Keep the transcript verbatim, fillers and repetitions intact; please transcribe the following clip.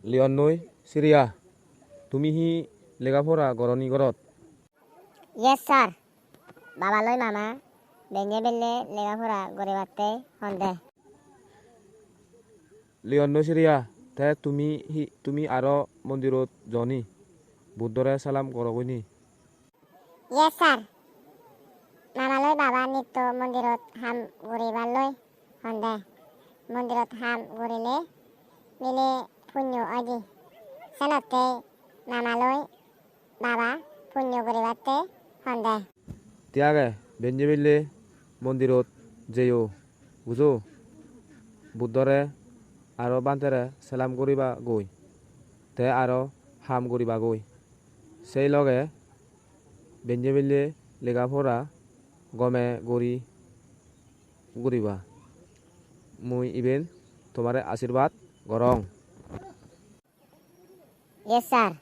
Liyonnoi Siriya, tumi hi lega pora goroni gorot? Yes, sir. Babaloi mama benne belle lega pora guribatte honde. Liyonnoi Siriya, te tumi hi, tumi aro mondirot joni? Buddhore salam gorogoi ni? Yes, sir. Mamaloi baba nitto mondirot ham guribar loi honde. Mondirot ham gurile mile punyo oide. Senotte mamaloi baba punyo guribatte honde. Thik age, benne belle mondirot jeyo, bujo? Buddhore aro bhantere salam guribagoi, te aro ham guribagoi. Sei loge benne belle lega pora gome guri guriba. Mui iben tomare ashirbad gorong. Yes, sir.